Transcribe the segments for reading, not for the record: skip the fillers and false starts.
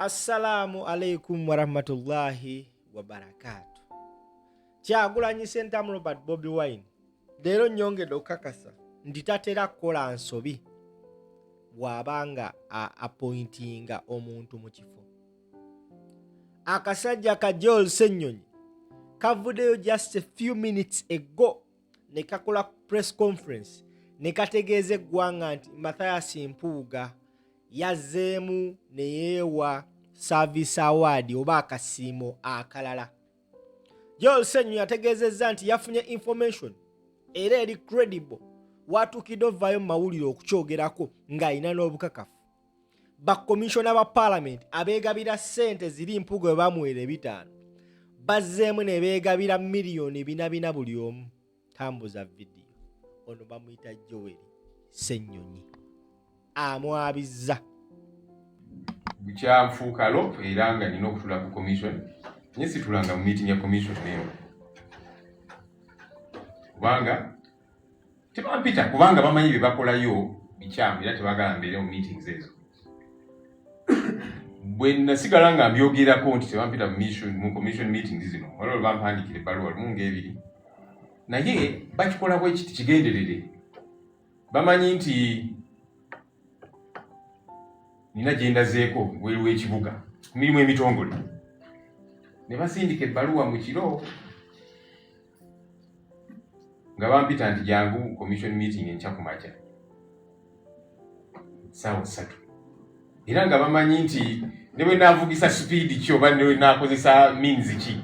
Assalamu alaikum warahmatullahi wabarakatu. Kyagulanyi Ssentamu Robert Bobi Wine leero nnyongedde okukakasa nti tatera kukola nsobi bw'aba nga apointinga omuntu mu kifo. Akasajja ka Joel Ssennyonyi kavuddeyo just a few minutes ago ne kakola press conference ne kategeeza eggwanga nti Mathias Mpuuga yazzeemu ne yeewa service award oba akasiimo akalala. Joel Ssenyonyi ategeezezza nti yafunye information era eri credible watuukidde ovaayo mu mawulire okukyogerako ng'alina n'obukakafu. Bakomishona ba palamenti abeegabira ssente ziri Mpuuga we bamuweera ebitaano bazzeemu ne beegabira miliyoni bina bina buli omu. Tambuza vidiyo. Ono bamuyita Joel Ssenyonyi amwabizza. Bukyanfuuka lop era nga nina okutula ku commission naye situlanga mu meeting ya commission neyo kubanga tebampita, kubanga bamanyi bye bakolayo bikyamu era tebagala mbeere mu meetings ezo. Bwe nasigala nga mbyogerako nti tebampita mu commission meetings zino, waliwo lwe bampandiikira ebbaluwa lumu ng'ebiri, naye bakikola bwe kiti kigenderere. Bamanyi nti nina gye ndazeeko bweru w'ekibuga ku mirimu emitongole, ne basindika ebbaluwa mu kiro nga bampita nti jangu commission meeting enkya ku makya ssaawa 3, era nga bamanyi nti ne bwe naavugisa sipiidi ki oba ne bwe naakozesa means ki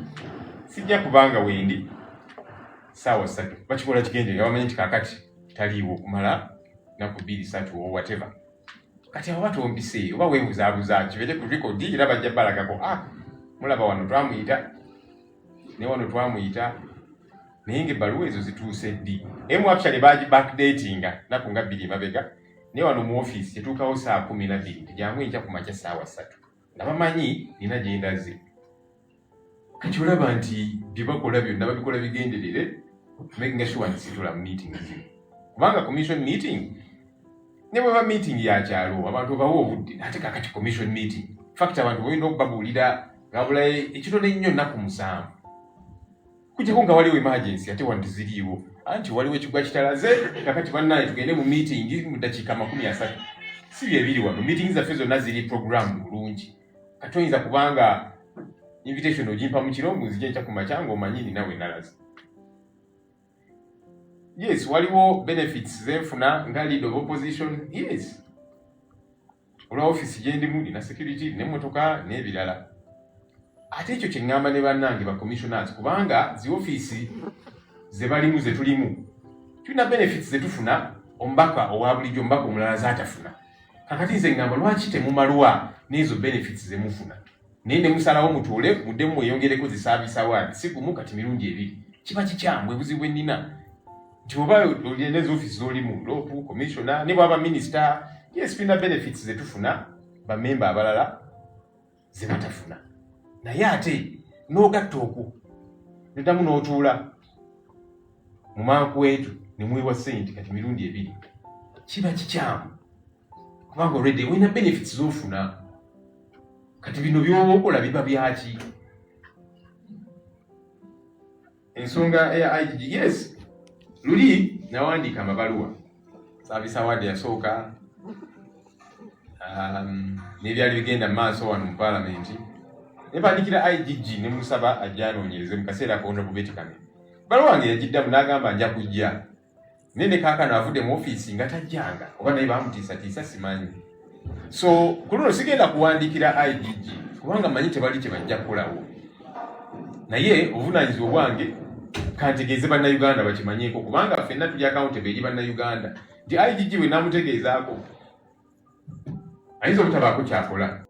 sijja kubanga wendi ssaawa 3. Bakikola kigenderere, bamanyi nti kaakati taliiwo okumala nnaku 2 3 or whatever. Kati abo batompise oba weebuzaabuza kibeere ku record, era bajja balagako, mulaba wano twamuyita ne wano twamuyita, naye ng'ebbaluwa ezo zituuse ddi? Emu actually bagi backdatinga nnaku nga 2 emabega, naye wano mu ofiisi etuukawo ssaawa 12 nti jangu enkya ku makya ssaawa 3, nga bamanyi nina gye ndaze. Kati olaba nti bye bakola byonna babikola bigenderere making sure nti situla mu meeting zino, kubanga commission meeting ne bweba meeting ya kyalo abantu obawa obudde, ate kakati commission meeting fact abantu bolina okubabuulira ngabulayo ekitono ennyo nnaku 7, kujjako nga waliwo emergency, ate wano teziriiwo, anti waliwo ekigwa kitalaze, kakati bannange tugende mu meeting mu ddakiika 30. Si bye biri wano, meeting zaffe zonna ziri program bulungi. Kati oyinza kubanga invitation ogimpa mu kiro nzije nkya ku makya ng'omanyi nina we nalaze. Yes, waliwo benefits zenfuna nga leader of opposition, yes, olwa office gye ndimu nina security n'emmotoka n'ebirala. Ate ekyo kye ŋŋamba ne bannange ba commissioners, kubanga zi ofiisi ze balimu ze tulimu tulina benefits ze tufuna omubaka owa bulijjo omubaka omulala z'atafuna. Kakati nze ŋŋamba lwaki temumalwa n'ezo benefits ze mufuna, naye ne musalawo mutuule muddemu mweyongereko zi service award, si gumu kati mirundi ebiri. Kiba kikyamu. Obuzibu bwe nnina nti oba olina ezi ofiisi z'olimu LOP commissioner ne bwaba minisita, yes, tulina benefits ze tufuna bamemba abalala ze batafuna, naye ate n'ogatta okwo noddamu n'otuula mu mankuweetu ne mwewa ssente kati mirundi ebiri, kiba kikyamu kubanga already olina benefits z'ofuna. Kati bino by'oba okola biba byaki? Ensonga eya IGG, yes, luli nawandiika amabaluwa service award yasooka n'ebyali bigenda mu maaso wano mu paalamenti, ne mpandiikira IGG ne musaba ajje anoonyereze mu kaseera ka Honorable Betty Kamya. Baluwa wange yagiddamu n'agamba nja kujja, naye ne kaakano avudde mu ofiisi nga tajjanga, oba naye baamutiisatiisa simanyi. So ku luno sigenda kuwandiikira IGG kubanga mmanyi tebali kye bajja kukolawo, naye obuvunaanyizibwa bwange kantegeeze Bannayuganda bakimanyeeko, kubanga ffenna tuli accountable eri Bannayuganda, nti IGG bwe naamutegeezaako ayinza obutabaako kyakola.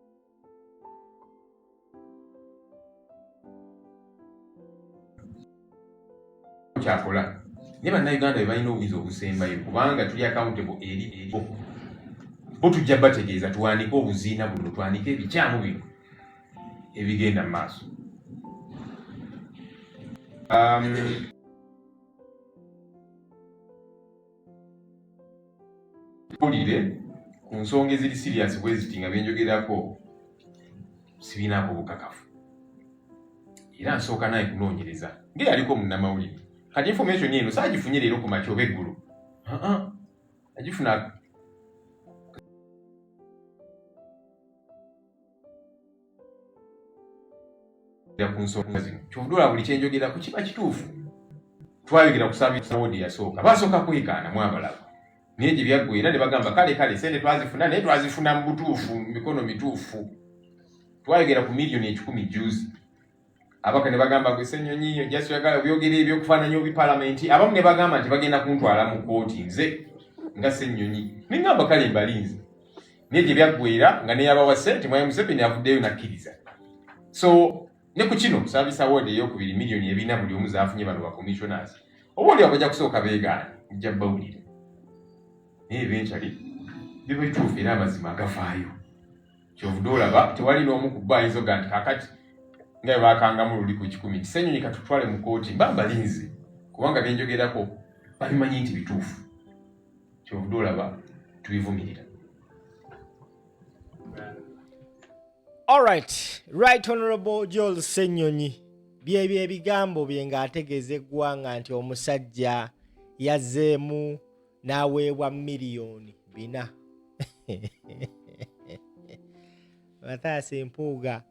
Kyakola naye Bannayuganda be balina obuyinza obusembayo, kubanga tuli accountable eri bo. Bo tujja bategeeza, tuwanike obuziina buno, tuwanike ebikyamu bino ebigenda mu maaso. Mpulire ku nsonga eziri serious bwe ziti nga byenjogerako. Sibinaako bukakafu era nsooka naye kunoonyereza ng'eyaliko munnamawulire. Kati information eno saagifunye leero ku makya oba eggulo, agifuna ku nsonga zino. Kyovudde olaba buli kyenjogerako kiba kituufu. Twayogera ku service award eyasooka, basooka kwegaana, mwabalaba, naye gye byaggwera ne bagamba kale kale sente twazifuna, naye twazifuna mu butuufu, mu mikono mituufu. Twayogera ku 100,000,000 juzi, abaka ne bagamba gwe Ssenyonyi ojja oyagala obyogera ebyokufaananya obi palamenti. Abamu ne bagamba nti bagenda kuntwala mu kooti nze nga Ssenyonyi, ne ŋŋamba kale mbalinze, naye gye byaggwera nga neyabawa ssente mwami Museveni avuddeyo nakkiriza. So ne ku kino service award eyokubiri, 400,000,000 buli omu zaafunye bano ba commissioners, oba oli abajja kusooka beegaana, mujja bawulira, naye eventually biba bituufu era amazima agavaayo. Kyovudde olaba tewali n'omu ku bo ayinza oga nti kakati nga bwe bakangamu luli ku 100 nti Ssenyonyi katutwale mu kooti. Mba mbalinze kubanga byenjogerako babimanyi nti bituufu, kyovudde olaba tubivumirira. Alright, Right Honorable Joel Ssenyonyi, byebyo ebigambo bye ng'ategeeza eggwanga nti omusajja yazzeemu n'aweebwa 4,000,000. Mathias Mpuuga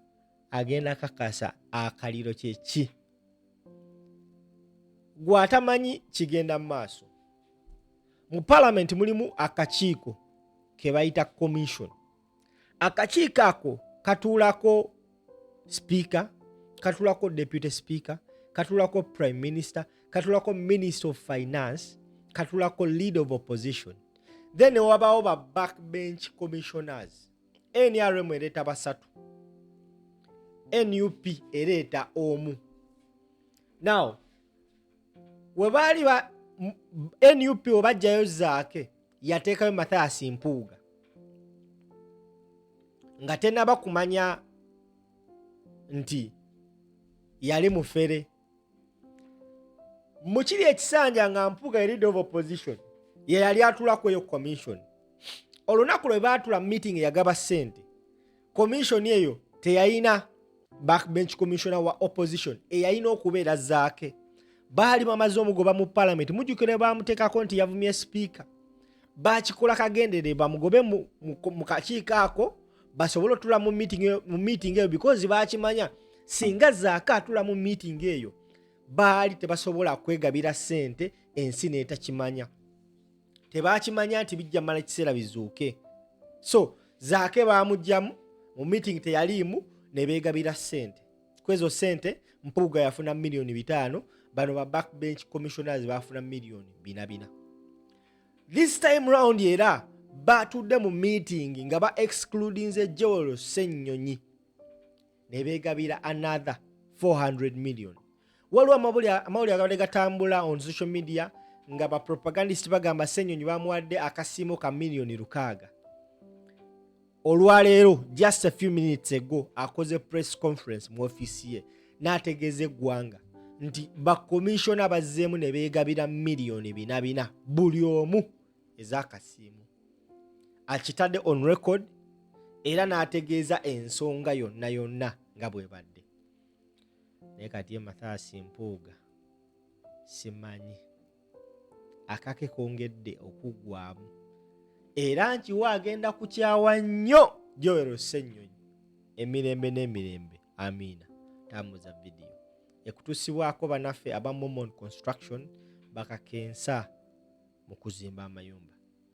agenda kakasa akaliro kyeki gw'atamanyi kigenda mu maaso. Mu palamenti mulimu akakiiko ke bayita commission. Akakiiko ako katuulako speaker, katuulako deputy speaker, katuulako prime minister, katuulako minister of finance, katuulako leader of opposition, then wabaawo ba backbench commissioners. NRM ereeta basatu, NUP ereeta omu. Now we baali ba NUP webajjayo Zaake, yateekayo Mathias Mpuuga nga tenaba kumanya nti yali mufere. Mu kiri ekisanja nga Mpuuga ye leader of opposition, ye yali atulako eyo commission. Olunaku lwe baatula meeting eyagaba ssente, commission eyo teyayina backbench commissioner wa opposition eyalina okubeera Zaake. Baali bamaze omugoba mu parliament. Mujjukire bamuteekako nti yavumye speaker. Bakikola kagendere bamugobe mu kakiiko ako basobole otula mu meeting eyo, because bakimanya singa Zaake atula mu meeting eyo baali tebasobola kwegabira ssente ensi n'etakimanya. Tebakimanya nti bijja mala ekiseera bizuuke. So Zaake bamugjamu mu meeting, teyaliimu, ne beegabira ssente. Kwezo ssente Mpuuga yafuna 5,000,000, bano ba backbench commissioners bafuna 4,000,000. This time round era batudde mu meeting nga ba excludinze Joel Ssenyonyi ne beegabira another 400 million. Waliwo amawulire agabadde gatambula on social media nga ba propagandist bagamba Ssenyonyi bamuwadde akasiimo ka 6 million. Olwaleero, just a few minutes ago, akoze press conference mu ofiisi ye n'ategeeza eggwanga nti bakomishona bazzeemu ne beegabira 4,400,000 buli omu ez'akasiimo. Akitadde on record era n'ategeeza ensonga yonna yonna nga bw'ebadde. Naye kati ye Mathias Mpuuga simanyi akake kongedde okuggwamu, era nkiwa agenda kukyawa nnyo Joel Ssenyonyi emirembe n'emirembe. Amiina. Tambuza vidiyo ekutuusibwako banaffe aba Momon Construction, bakakensa mu kuzimba amayumba.